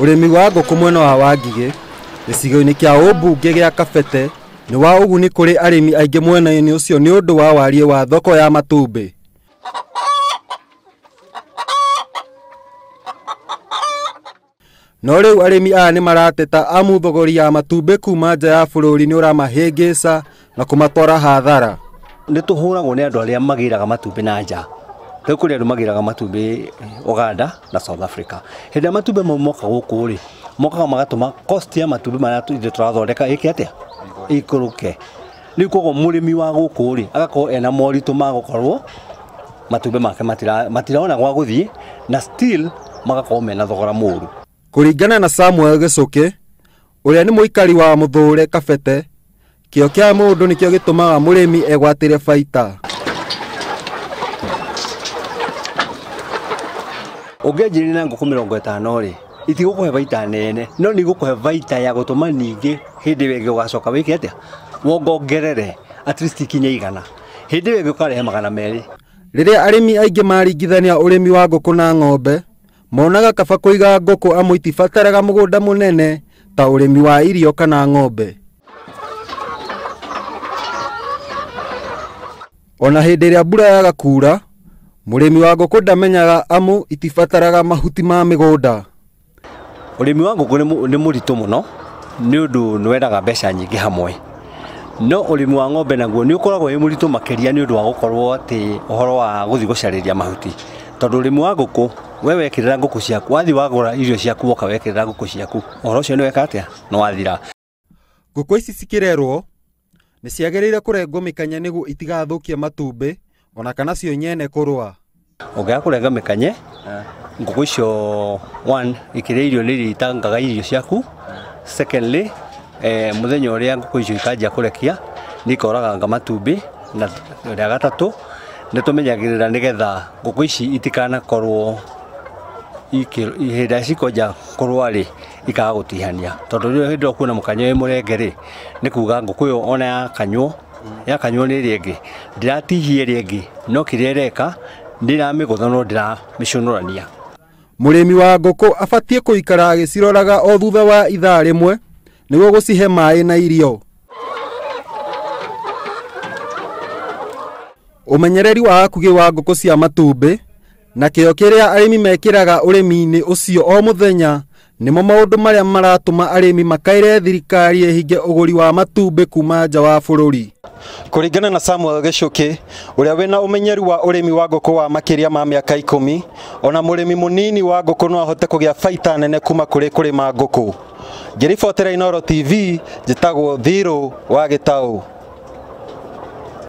Ũrĩmi wa ngũkũ mwena wa Wangigĩ gĩcigo-inĩ kĩa ũmbunge gĩa Kabete nĩ wa ũguni kũrĩ arĩmi aingĩ mwena-inĩ ũcio nĩ ũndũ wa wariĩ wa thoko ya matumbĩ. No rĩu arĩmi aya nĩ marateta amu thogori ya matumbĩ kuma nja ya bũrũri nĩ ũramahĩngĩca na kũmatwara hathara. Nĩ tũhũragwo nĩ andũ arĩa magĩraga matumbĩ na nja. Rĩu kũrĩ andũ magĩraga matumbĩ Uganda na South Africa. Hĩndĩ ĩrĩa matumbĩ mau moka gũkũ rĩ, mokaga magatũma cost ya matumbĩ marĩa ithuĩ tũrathondeka ĩke atĩa? Ikũrũke. Rĩu koguo mũrĩmi wa gũkũ rĩ, agakorwo ena moritũ ma gũkorwo matumbĩ make matirona gwa gũthiĩ na still magakorwo mena thogora mũru. Kũringana na Samuel Gĩcũkĩ, ũrĩa nĩ mũikari wa Mũthũre Kabete, kĩo kĩa mũndũ nĩkĩo gĩtũmaga mũrĩmi egwatĩre baita. Ũngĩanjĩrĩria na ngũkũ 50 rĩ, itigũkũhe baita nene, no nĩ igũkũhe baita ya gũtũma ningĩ hĩndĩ ĩyo ĩngĩ ũgacoka wĩke atĩa? Wongongerere at least ikinye 100. Hĩndĩ ĩyo ĩngĩ ũkarehe 200. Rĩrĩa arĩmi aingĩ maringithania ũrĩmi wa ngũkũ na ng'ombe, monaga kaba kũiga ngũkũ amu itibataraga mũgũnda mũnene ta ũrĩmi wa irio kana ng'ombe. Ona hĩndĩ ĩrĩa mbura yaga kuura, mũrĩmi wa ngũkũ ndamenyaga amu itibataraga mahuti ma mĩgũnda. Ũrĩmi wa ngũkũ nĩ mũritũ mũno nĩ ũndũ nĩ wendaga mbeca nyingĩ hamwe. No ũrĩmi wa ng'ombe naguo nĩ ũkoragwo wĩ mũritũ makĩria nĩ ũndũ wa gũkorwo atĩ ũhoro wa gũthiĩ gũcarĩria mahuti. Tondũ ũrĩmi wa ngũkũ, we wekĩrĩra ngũkũ ciaku, wathiĩ wagũra irio ciaku woka wekĩrĩra ngũkũ ciaku, ũhoro ũcio nĩ weka atĩa? Nĩ wathira. Ngũkũ ici cikĩrerwo nĩ ciagĩrĩire kũrengwo mĩkanye nĩguo itigathũkie matumbĩ ona kana cio nyene kũrũa. Ũngĩaga kũrenga mĩkanye, ngũkũ icio one ikĩrĩa irio nĩ irĩitangaga irio ciaku. Secondly, mũthenya ũrĩa ngũkũ icio ikanjia kũrekia nĩ ikoraganga matumbĩ. Na rĩa gatatũ nĩ tũmenyagĩrĩra nĩgetha ngũkũ ici itikanakorwo hĩndĩ ĩrĩa cikonja kũrũa rĩ, ikaga gũtihania. Tondũ rĩrĩa hĩndĩ ĩyo ũkuona mũkanye wĩ mũrenge rĩ, nĩ kuga ngũkũ ĩyo ona yakanywo nĩ ĩrĩa ĩngĩ, ndĩratihia ĩrĩa ĩngĩ, no kĩrĩa ĩreka nĩ ĩramĩgũtha no ndĩramĩcũnũrania. Mũrĩmi wa ngũkũ abatiĩ gũikara agĩciroraga o thutha wa ithaa rĩmwe nĩguo gũcihe maĩ na irio. Ũmenyereri wa hakuhĩ wa ngũkũ cia matumbĩ na kĩo kĩrĩa arĩmi mekĩraga ũrĩmi-inĩ ũcio o mũthenya nĩmo maũndũ marĩa maratũma arĩmi makaĩre thirikari ĩhinge ũgũri wa matumbĩ kuma nja wa bũrũri. Kũringana na Samuel Gĩcũkĩ, ũrĩa wĩna ũmenyeru wa ũrĩmi wa ngũkũ wa makĩria ma mĩaka 10, ona mũrĩmi mũnini wa ngũkũ no ahote kũgĩa baita nene kuma kũrĩ kũrĩma ngũkũ. Ngĩribotera Inooro TV, njĩtagwo Thirũ wa Gĩtaũ.